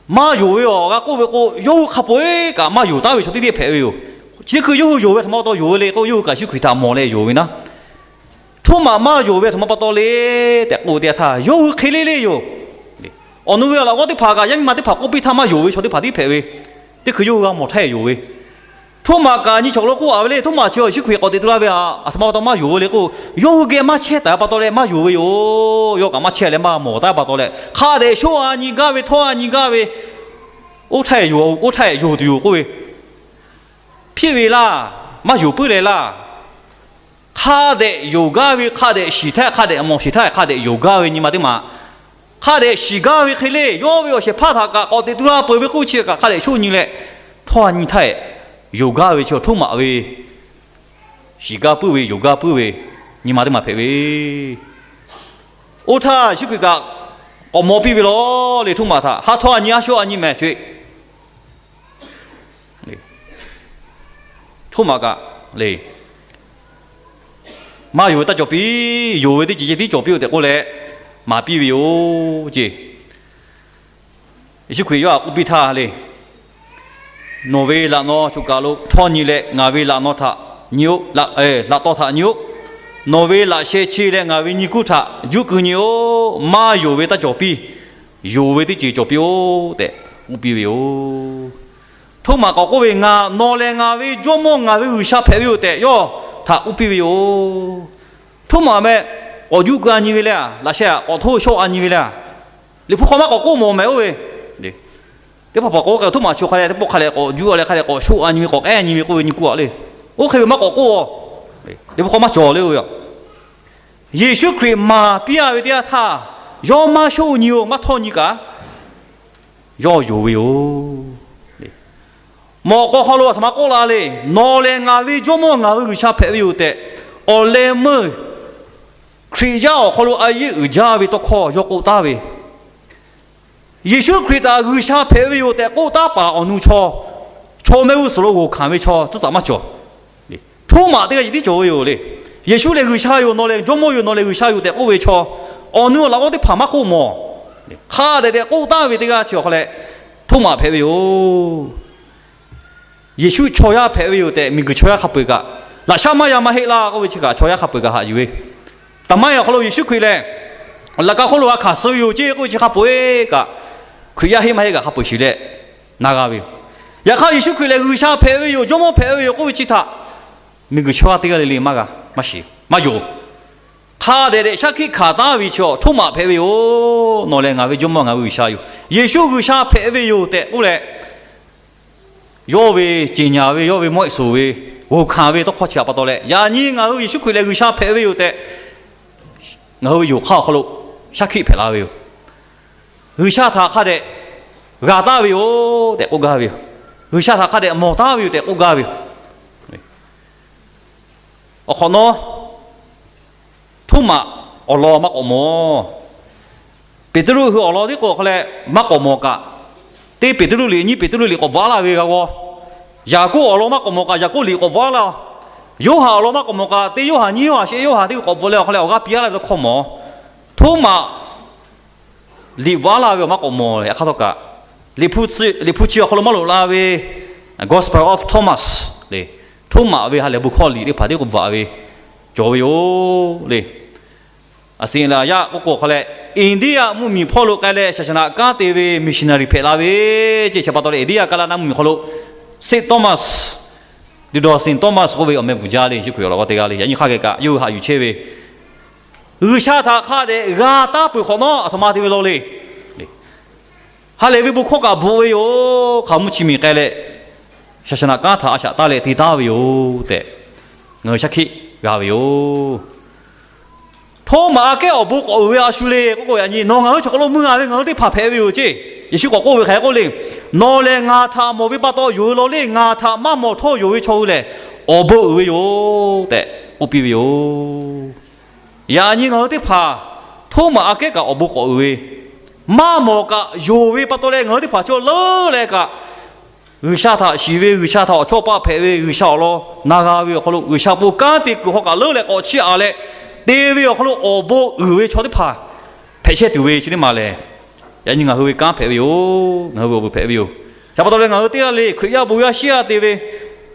maˇ yonˍ ve awˬ g'a k'oˆ ve k'o, yawˇ hui hk'a peu-eˬ kaꞈ maˇ yonˍ taˉ ve chaw teˇ deˇ hpehꞈ ve yoˬ. Chi teˇ hkui yawˇ hui yonˍ ve a htoꞈ ma pa taw yonˍ ve le k'o, yawˇ hui kaꞈ Yeˍsuˆ Hkriꞈ htaꞈ mawˬ leh yonˍ ve naˉ, Htoˉmaꞈ maˇ yonˍ ve a htoꞈ ma pa taw le tehꞈ k'oˆ ve teˇ yanˇ htaˇ, yawˇ hui hk'e le le yoˬ. Awˬ nu ve awˬ laꞈ g'awˇ teˇ hpaˍ kaꞈ yaˇ miˇ ma teˇ hpaˍ k'oˆ piˇ htaˇ maˇ yonˍ ve chaw teˇ hpaˍ tiˉ hpehꞈ ve, teˇ hkui yawˇ hui g'a mawˬ htaˇ yonˍ ve. Htoˉmaꞈ kaꞈ nyi chaw lo k'oˆ a ve le, Htoˉmaꞈ chi Yeˍsuˆ Hkriꞈ k'awꞈ teꞈ tu laˇ ve a htoꞈ ma pa taw maˇ yonˍ ve le k'o, yawˇ hui geh maˇ chehˇ taˍ pa taw leh maˇ yonˍ ve yoˬ. Yawˇ kaꞈ maˇ chehˇ leh maˇ mawˬ taˉ pa taw leh, hk'a dehꞈ shoˆ a nyi gaˇ ve, htawˇ a nyi gaˇ ve, oˇ htaˇ yonˍ, oˇ htaˇ yonˍ tuˬ yoˬ k'oˆ ve, hpiˇ ve laˇ, maˇ yonˍ puiˉ leh laˇ. Hk'a dehꞈ yonˍ gaˇ ve, hk'a dehꞈ shiˍ htaˇ, hk'a dehꞈ mawˬ shiˍ htaˇ, hk'a dehꞈ yonˍ gaˇ ve nyi ma teˇ ma, hk'a dehꞈ shiˍ gaˇ ve hk'e le, yawˇ ve awˬ shehˍ hpaˇ htaꞈ kaꞈ k'awꞈ teꞈ tu laˇ peuˬ ve k'oˆ ve chi kaꞈ hk'a dehꞈ shoˆ nyi leh, htawˇ a nyi htaˇ yonˍ gaˇ ve chi Htoˉmaꞈ ve, shiˍ gaˇ puiˉ ve, yonˍ gaˇ puiˉ ve nyi ma teˇ ma hpehꞈ ve. Oˇ htaˇ Yeˍsuˆ Hkriꞈ kaꞈ k'awꞈ mawˬ piˇ ve law le, Htoˉmaꞈ htaꞈ ha htawˇ a nyi, a shoˆ a nyi mehˍ ce. Htoˉmaꞈ kaꞈ le, maˇ yonˍ ve taˇ cawˬ piˇ, yonˍ ve teˇ ceuˬ ceh tiˉ cawˬ piˇ-oˬ tehꞈ k'oˆ leh maˍ piˇ ve yoˬ ce. Yeˍsuˆ Hkriꞈ yawˇ htaꞈ k'oˆ piˇ htaˇ le, nawˬ ve laꞈ naw choˬ kaˬ lo htawˇ nyi leh ngaˬ ve laꞈ naw htaꞈ nyi-oˆ, laꞈ taw htaꞈ nyi-oˆ. Nawˬ ve laꞈ sheh che leh ngaˬ ve nyi kuˇ htaꞈ juˉ keu nyi-oˆ. Maˇ yonˍ ve taˇ cawˬ piˇ. Yonˍ ve teˇ ceuˬ cawˬ piˇ-oˆ tehꞈ k'oˆ piˇ ve yoˬ. Htoˉmaꞈ k'awꞈ k'oˆ ve, Ngaˬ, nawˬ lehˬ ngaˬ ve Jawˇmawˇ, ngaˬ ve G'uiˬsha hpehꞈ ve yoˬ tehꞈ yawˇ htaꞈ k'oˆ piˇ ve yoˬ. Htoˉmaꞈ meh k'awꞈ juˉ keu-a nyi ve le, laꞈ sheh-a k'awꞈ htoˇ shawˆ-a nyi ve le, Liꞈ hpu hk'aw maˇ k'awꞈ k'oˆ mawˬ mehˍ oˇ ve. Teˇ hpaˍ hpaˍ k'awꞈ k'oˆ k'ai, Htoˉmaꞈ chi hk'a leh teˇ pawˆ hk'a leh k'awꞈ juˉ-a leh hk'a leh k'awꞈ shawˆ-a nyi ve, k'awꞈ k'ehˉ nyi ve k'oˆ ve nyi kuˇ-a le. Oˇ hk'e ve maˇ k'awꞈ k'oˆ-a. Liꞈ hpu hk'aw maˇ cawˬ le oˇ ve. Yeˍsuˆ Hkriꞈ maˍ piˇ-a ve teˇ yanˇ htaˇ, yawˇ maˇ shawˆ nyi-oˬ, maˇ htawˇ nyi kaꞈ, yawˇ yonˍ ve yoˬ. Mawꞈ k'aw hk'aw lo aˬ htoꞈ ma k'oˆ la le, Nawˬ lehˬ ngaˬ ve Jawˇmawˇ, ngaˬ ve G'uiˬsha hpehꞈ ve yoˬ tehꞈ, awˬ leh meuˇ Hkriꞈ yaˇ awˬ hk'aw lo a yeˆ uiˍ jaˇ ve tawˇ hkawˇ yawˇ k'oˆ taˍ ve, Yeˍsuˆ Hkriꞈ htaꞈ G'uiˬsha hpehꞈ ve yoˬ tehꞈ k'oˆ taˉ paˍ awˬ nu chaw, chaw mehˆ g'uˇ suhˍ lo g'oˬ hkanˍ ve chaw tcuhˉ tcuhꞈ maˇ cawˬ. Htoˉmaꞈ teˇ g'aˇ yiˬ tiˉ cawˬ ve yoˬ le. Yeˍsuˆ lehˬ G'uiˬsha yoˬ, nawˬ lehˬ Jawˇmawˇ yoˬ, nawˬ lehˬ G'uiˬsha yoˬ tehꞈ k'oˆ ve chaw, awˬ nu awˬ laꞈ g'awˇ teˇ hpaˍ maˇ k'oˆ mawˬ. Hk'a dehꞈ dehꞈ k'oˆ taˍ ve teˇ g'aˇ chi awˬ hk'a leh, Htoˉmaꞈ hpehꞈ ve yoˬ. Yeˍsuˆ chaw yaˇ hpehꞈ ve yoˬ tehꞈ miˬguiˬ chaw yaˇ hk'a peu-eˬ kaꞈ, laꞈ shaˉ maˇ yaˇ maˇ heˆ laˇ k'oˆ ve chi kaꞈ chaw yaˇ hk'a peu-eˬ kaꞈ haꞈ yuˬ ve, taˍ maˇ yaˇ awˬ hk'aw lo Yeˍsuˆ Hkriꞈ lehˬ laꞈ ka hk'oˆ lo g'a hkanˍ suh ve yoˬ ceˇ k'oˆ ve chi hk'a peu-eˬ kaꞈ, Hkriꞈ yaˇ heˆ maˇ heˆ kaꞈ hk'a peu-eˬ shiˍ leh na g'a ve yoˬ. Yaꞈ hk'aˇ Yeˍsuˆ Hkriꞈ lehˬ G'uiˬsha hpehꞈ ve yoˬ, Jawˇmawˇ hpehꞈ ve yoˬ k'oˆ ve chi htaꞈ miˬguiˬ chaw yaˇ teˇ g'aˇ le le maˇ g'a, maˇ shiˍ, maˇ yonˍ. Hk'a dehꞈ dehꞈ shaˉ hkiˆ hkanˍ taˍ ve chi Htoˉmaꞈ hpehꞈ ve yoˬ. Nawˬ lehˬ ngaˬ ve Jawˇmawˇ, ngaˬ ve G'uiˬsha yoˬ. Yeˍsuˆ G'uiˬsha hpehꞈ ve yoˬ tehꞈ k'oˆ leh, yawˇ ve ceˬ nyaˍ ve, yawˇ ve mawehˆ suhˍ ve, g'oˬ hkanˍ ve tawˇ hkawˇ chi htaꞈ pa taw leh, yaꞈ nyi ngaˬ hui Yeˍsuˆ Hkriꞈ lehˬ G'uiˬsha hpehꞈ ve yoˬ tehꞈ, ngaˬ hui ve yonˍ hk'aˇ awˬ hk'aw lo shaˉ hkiˆ hpehꞈ la ve yoˬ. G'uiˬsha htaꞈ hk'a dehꞈ g'a taˍ ve yoˬ tehꞈ k'oˆ gaˇ ve yoˬ. G'uiˬsha htaꞈ hk'a dehꞈ mawˬ taˍ ve yoˬ tehꞈ k'oˆ gaˇ ve yoˬ. Awˬ hk'awꞈ nawˉ, Htoˉmaꞈ awˬ lawn maˇ k'awꞈ mawˬ. Peˍtruˆ hui awˬ lawn tiˉ k'o hk'a leh maˇ k'awꞈ mawˬ kaꞈ, teˇ Peˍtruˆ liꞈ, nyiˇ Peˍtruˆ liꞈ k'awꞈ bvuhꞈ laˇ ve g'a g'aw. Yaˍkoˆ awˬ lawn maˇ k'awꞈ mawˬ kaꞈ, Yaˍkoˆ liꞈ k'awꞈ bvuhꞈ laˇ. Yoˇhanˬ awˬ lawn maˇ k'awꞈ mawˬ kaꞈ, teˇ Yoˇhanˬ, nyiˇ Yoˇhanˬ, shehˆ Yoˇhanˬ teˇ hpaˍ k'awꞈ bvuhꞈ leh awˬ hk'a leh awˬ g'aˇ piˇ laˇ ve tawˇ hkawˇ mawˬ. Htoˉmaꞈ liꞈ bvuhꞈ laˇ ve awˬ maˇ k'awꞈ mawˬ leh hk'aˇ htawˇ kaꞈ, Liꞈ hpu chi awˬ hk'aw lo maˇ loꞈ la ve Gospel of Thomas le, Htoˉmaꞈ ve ha lehˬ bon hkawˇ liꞈ teˇ hpaˍ teˇ k'o bvuhꞈ ve cawˬ ve yoˬ le. Aˬ shinˍ lehˬ yaˇ k'oˆ k'o hk'a leh, India mvuhˇmiˬ hpawˇ lo k'ai leh shaˍshaˍnaꞈ kanˉ te ve missionary hpehꞈ la ve ceˇ. Chi pa taw leh India Canada mvuhˇmiˬ hk'aw lo Saint Thomas, Dawˬ Saint Thomas k'oˆ ve awˬ meh bvuhꞈ jaˇ le. Yeˍsuˆ Hkriꞈ awˬ lawn teˇ g'aˇ le, yaꞈ nyi hk'a geh kaꞈ yawˇ hui haꞈ yuˬ chehˇ ve, G'uiˬsha htaꞈ hk'a dehꞈ g'a taˍ peuˬ hk'awꞈ nawˉ aˬ htoꞈ ma te ve law le. Ha lehˬ ve bon hkawˇ kaꞈ bvuhꞈ ve yoˬ. Hk'aˬ mvuhˇ chi miˬ k'ai leh shaˍshaˍnaꞈ kanˉ htaꞈ a shaꞈ taˇ leh te taˍ ve yoˬ tehꞈ, ngaˬ hui shaˉ hkiˆ g'a ve yoˬ. Htoˉmaꞈ aꞈ kehˉ awˬ bon k'awꞈ uiˍ ve a shu le k'oˆ k'o, yaꞈ nyi nawˬ ngaˬ hui chaw hk'aw lo mui-a ve ngaˬ hui teˇ hpaˍ hpehꞈ ve yoˬ ceˇ. Yeˍsuˆ k'awꞈ k'oˆ ve hk'aˬ hk'e k'oˆ le, Nawˬ lehˬ ngaˬ htaꞈ mawˬ ve pa taw yonˍ ve law le. Ngaˬ htaꞈ maˇ mawˬ htawˇ yonˍ ve chaw hui lehˬ, awˬ bon uiˍ ve yoˬ tehꞈ k'oˆ piˇ ve yoˬ. Yaꞈ nyi ngaˬ hui teˇ hpaˍ Htoˉmaꞈ aꞈ kehˉ kaꞈ awˬ bon k'awꞈ uiˍ ve, maˇ mawˬ kaꞈ yonˍ ve pa taw leh ngaˬ hui teˇ hpaˍ chaw leuˉ leh kaꞈ, G'uiˬsha htaꞈ shiˍ ve, G'uiˬsha htaꞈ awˬ chawˇ paˆ hpehꞈ ve, G'uiˬsha awˬ lawn na g'a ve awˬ hk'aw lo G'uiˬsha bon kanˉ te kuiˬ hk'aw kaꞈ leuˉ leh k'awꞈ chiˇ aꞈ leh te ve awˬ hk'aw lo awˬ bon uiˍ ve chaw teˇ hpaˍ hpehꞈ chehˇ tuˬ ve chi teˇ maˬ lehˬ, yaꞈ nyi ngaˬ hui ve kanˉ hpehꞈ ve yoˬ. Ngaˬ hui ve awˬ bon hpehꞈ ve yoˬ. Chi pa taw leh ngaˬ hui teˇ g'aˇ le Hkriꞈ yaˇ bon yaˇ shiˉ yaˇ te ve,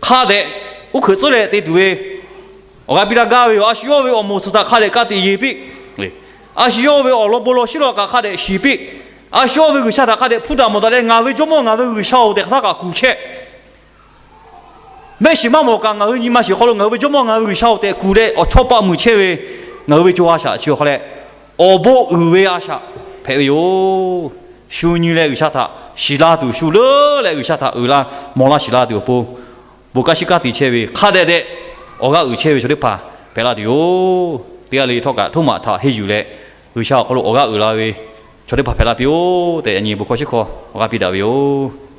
hk'a dehꞈ uˉ hkeuꞈ tcuhˉ leh te tuˬ ve awˬ g'aˇ piˇ laˇ gaˇ ve yoˬ. A shu yawˇ ve awˬ moˍ suhˍ htaꞈ hk'a dehꞈ ka tiꞈ yeˬ piˇ. A shu yawˇ ve awˬ lawn bon lawn shiˉ lawn kaꞈ hk'a dehꞈ shiˍ piˇ. A shu yawˇ ve G'uiˬsha htaꞈ hk'a dehꞈ hpuˇ daꞈ mawˬ daꞈ leh, Ngaˬ ve Jawˇmawˇ, ngaˬ ve G'uiˬsha-oˬ tehꞈ hk'aˬ htaˇ kaꞈ kuˬ chehˇ. Mehˆ shiˍ maˇ mawˬ kaꞈ ngaˬ hui nyi ma shiˍ hk'aw lo ngaˬ hui ve Jawˇmawˇ, ngaˬ hui ve G'uiˬsha-oˬ tehꞈ kuˬ leh awˬ chawˇ paˆ muiˬ chehˇ ve, ngaˬ hui ve co ha shaꞈ chi awˬ hk'aw leh awˬ bon uiˍ ve a shaꞈ hpehꞈ ve yoˬ. Shu nyi leh G'uiˬsha htaꞈ shiˍ la tuˬ, shu leuˉ leh G'uiˬsha htaꞈ uiˍ la mawˬ laˇ shiˍ la tuˬ awˬ pon, bon kanˉ shiˉ kanˉ te chehˇ ve, hk'a dehꞈ dehꞈ awˬ g'aˇ uiˍ chehˇ ve chaw teˇ hpaˍ hpehꞈ la tuˬ yoˬ. Teˇ g'aˇ le htawˇ kaꞈ Htoˉmaꞈ htaꞈ henˇ yuˬ leh G'uiˬsha awˬ hk'aw lo awˬ g'aˇ uiˍ la ve chaw teˇ hpaˍ hpehꞈ la piˇ-oˆ tehꞈ, yaꞈ nyi bon hkawˇ shiˉ hkawˇ awˬ g'aˇ piˇ daꞈ ve yoˬ.